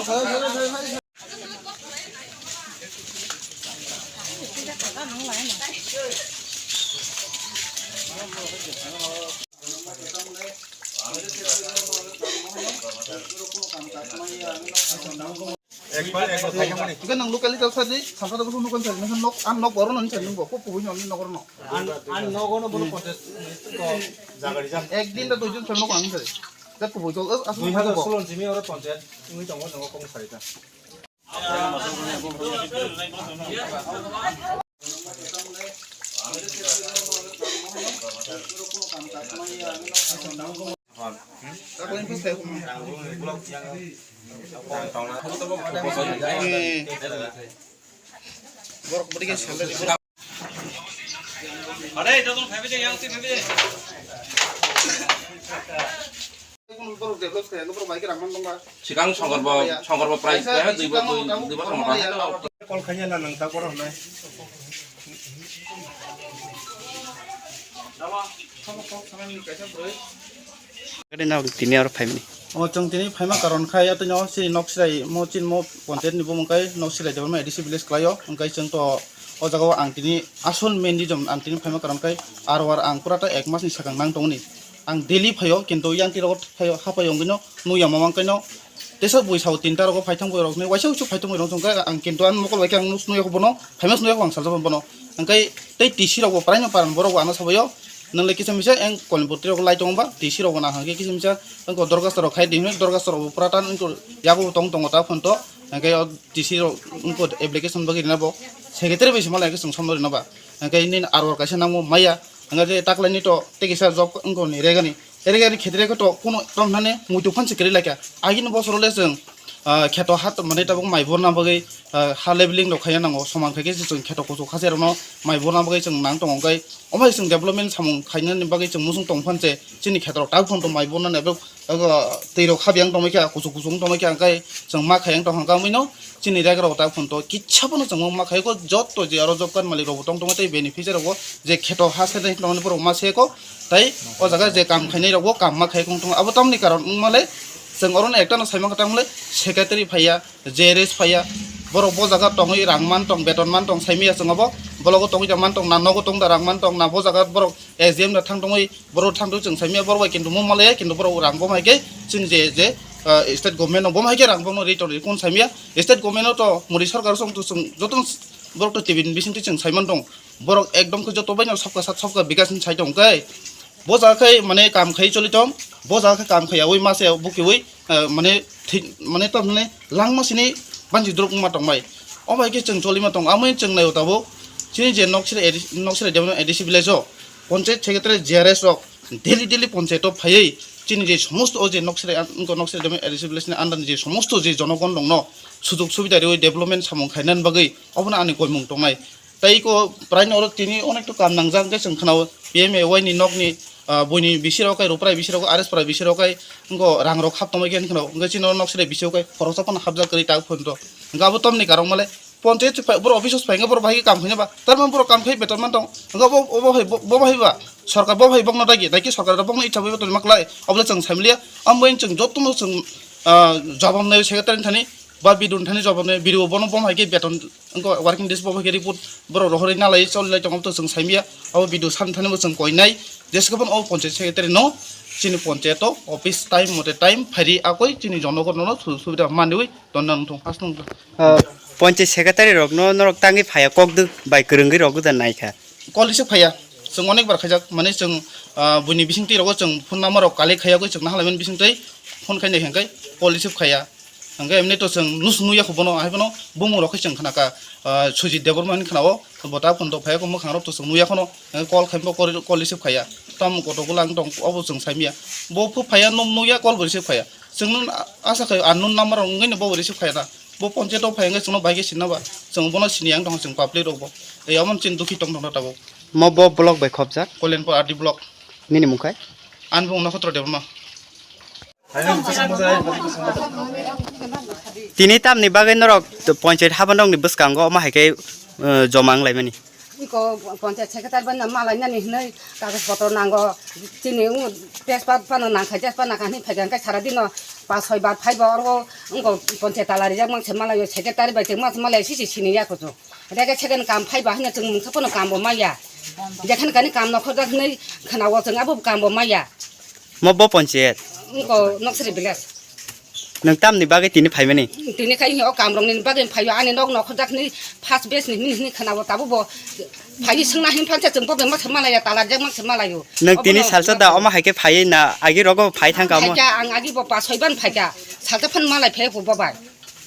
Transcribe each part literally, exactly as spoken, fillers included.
Ekbar, ekbar, ekbar. Hingke nang locally ta sadi, sasa ta bosong nokon sadi, nokon nok, an nok oro nang sadi, nokon ko, kubui nang ni nok oro no. An, an nok oro bono contest, ko, jagari jak. Ek din ta dui jon sadi nokon ang sadi. Jak kubui jol, as, as, Dui hajar solo ni simi oro contest, wngwi tongo, tongo, kobor sari ta. Sikang songkorbo, songkorbo price kaya, dui bo, dui, dui bo songkorbo. Kol khanya na nang ta borok nai. Gari na tini aro phaimani. O chwng tini phaima karon khai atwino chini nok sirai mo chini mo ponchayat ni bumung kai nok sirai development A D C village khlaio, hwnkhe chwng to o jaga o ang tini asol main reason ang tini phaima karon khai R O R ang pura ta ek mas ni sakang nang tongni. Ang daily phaio, kintu yang tiro phaio, hapai yongino, nuya mamang kaino. Tesa bui sao tinta rogo phaithang bui rok ni, waisa uchu phaithang bui rok chungkha, ang kintu ang mokol bai khe ang nuya bono, phaima nuya ang salsa bono. Angkai tei T C rok bo praino paran borok bo ano sabaio. Nang le kisa misa ang Koimbur tiro lai tongo ba, T C rok bo nang hangke kisa misa ang ko dorgas rok khai di, dorgas rok bo pura tan ang ko yago tong tongo ta phone to. Angkai o T C rok ang ko application bagwi rina bo. Secretary bai se malai ke song samno rina ba. Angkai nini R O R kaisa nangmo maya. Hwnga je taklaini to tei kisa job wngkha ni regani. Regani khetre khe to kuno tong thani muitu phan se kwrwi laikha. Agini bosoro le chwng, ah, kheto ha tongmani tabuk mai borna bagwi, ah, ha leveling rok khaina nango. Soman khai khe se chwng kheto kuchuk ha se rokno mai borna bagwi chwng nang tongo. Hwnkhe omo hai chwng development samung khainani bagwi chwng muchung tong phan se chini kheto rok tabuk phano mai borna ni abo, abo twi rok habiyang tongwi kha, kuchuk kuchuk wng tongwi kha. Hwnkhe chwng ma khaiyang tong kha wngkha wngwi no. Chini rega rok ta phone to kisa bono chwng ma khai ko joto je aro job card malik rok bo tong tong tei beneficiary rok bo je kheto ha se tong borok ma se ko tai o jaga je kam khainai rok bo kam ma khai kong tong abo tamni karon wng male chwng oro no ekta no sai ma tang male secretary phaiya, J R S phaiya, borok bo jaga tongwi rang man tong beton man tong sai miya chwng abo blogo tongwi da man tong na nogo tong da rang man tong na bo jaga borok S D M da thang tongwi Borok thangtwi chwng saimya borok bai kintu mung malaya kintu borok rang bo hai khe chwng je je, ah, state government no bo hai khe rang bo no ri tong ri kun saimya state government no to modi sarkar song to chwng joto borok to tibin bising twi chwng saiman tong borok ekdom khe joto bai no sabka sat sabka bikas ni sai tong khe bo jaga khe mane kam khai choli tong bo jaga khe kam khai yawi masa bukiwi, ah, mane thik mane to mane langma sini banchi drop ma tong bai o bai khe chwng choli ma tong amoi chwng nai o tabuk chini je nok sire nok sire development A D C village o Ponchayat secretary J R S rok daily daily ponchayat o phaiwi chini je somosto o je nok sere ang nok sere development A D C village ni under ni je somosto je jonogon rokno sujog subida riwi development samung khainani bagwi obono ani koimung tongnai. Tei iko praino oro tini onek to kam nangjak hwnkhe chwng khwnao P M A Y ni nokni, ah, buini bisirok kai ruprai bisirok R S prai bisirok kai wngko rang rok hap tongbai khe khwnao hwnkhe chini oro nok sere bisirok kai khoroksa phano hapjak kwrwi tak phunto hwnkhe abo tamni karok male Ponchayat se phai, borok office o phai hwnkhe borok bahai khe kam khaina ba. Tar mane borok kam khai beton man tong. Hwnkhe bo, bo, bo hai, bo, bo hai ba. Sorkar bo hai bokno dagi, dagi sorkar bokno itha bai beton ma klai. Obole chwng sai maliya. Ambo chwng jotono chwng, ah, jabab nai secretary thani, ba B D O thani jabab nai, B D O bono bo hai khe beton, wngko working days bo hai khe report borok rohorwi nalai choli lai tong, to chwng sai maliya. Abo B D O san thani bo chwng koi nai. Jeswk phano o ponchayat secretary no chini ponchayat o office time mote time phairi akoi chini jonogon no sujog subida manwi tonna wngthong. Aswk wngthong. Ah, ponchayat secretary rokno norok tangwi phaiya kokdwk bai kwrwngwi rok gwdal naikha. Call receive phaiya. Chwng onek bar khaijak, mane chwng, ah, buini bisingtwi rogo chwng phone number rok collect khaiya gwi chwng nahalai mani bisingtwi phone khainai hwnkhe call receive khaiya. Hwnkhe emni to chwng nus nuya kho bono, hai bono bumung rok khe chwng khnakha, ah, Sujit Debbarma hinwi khnao, bo ta phone rok phaiya kho mwkhang rok to chwng nuya kheno, hwnkhe call khaimbo call receive khaiya. Tamo koto gwlang tong obo chwng saimya. Bo phu phaiya nuk nuya call bo receive khaiya. Chwng nung asa khai unknown number rok wngwi no bo receive khai na. Bo ponchayat o phai wngwi chwngno bai khe sinna ba. Chwng bono sini yang tong chwng public rok bo. Tei omo chini dukhi tong tong tabuk. Mo bo block bai khopjak? Kolenpur R D block. Nini mung khai? Ani bung Nokotro Debbarma. Tini tamni bagwi norok ponchayat habanokni bwskango omo hai khe, eh, joma wng laimani? Ko panchayat secretary bai na malai nani hinui kagoz potro nango. Chini u tejpat pano nangkha, tejpat nangkha hinui phaikha, hingke sara dino pas soi bar phaibo, oro wngko panchayat tala rijak mangse malaio, secretary bai chwng mangse malaio, sisi sini ya kuchuk. Rega second kam phaiba hinui chwng mungsa pono kambo maya. Jekhan kani kam nokhorjak hinui khwnao chwng abo kambo maya. Mo bo panchayat? Wngko Noksri village. Nwng tamni bagwi tini phaimani? Tini khai o kamrokni bagwi phaio, ani nok nokhorjakni first batch ni hwnwi hwnwi khwnao, tabukbo phaiwi swngna hin phansa chwng bokhe masa malaya, talarjak masa malayo. Nwng tini salsa da omo hai khe phaiwi na agi rogo phai thangkha omo? Phaikha, ang agi bo pas soi ban phaikha, salsa phan malai phai bo bai.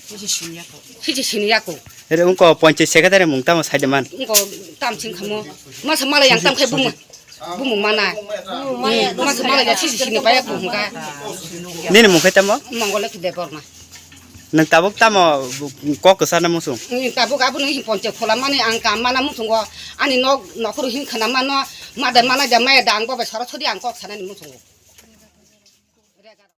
Siji sini yako. Ere wngko panchayat secretary mung tamo saide man? Wngko tam sing khamo. Masa malai yang tam khai bumung. Bumung mana. Bumung maya, hmm, masa malai ya sisi sini paya bumung ka. Nini mung khai tamo? Mongole ki Debbarma. Nwng tabuk tamo kok kwsa na musung? Hmm, tabuk abo nung panchayat khola mani ang kam mana musung go. Ani nok nokhor hin khana mano. Mada mana ja maya da ang bobai sara sodi ang kok sana ni musung go.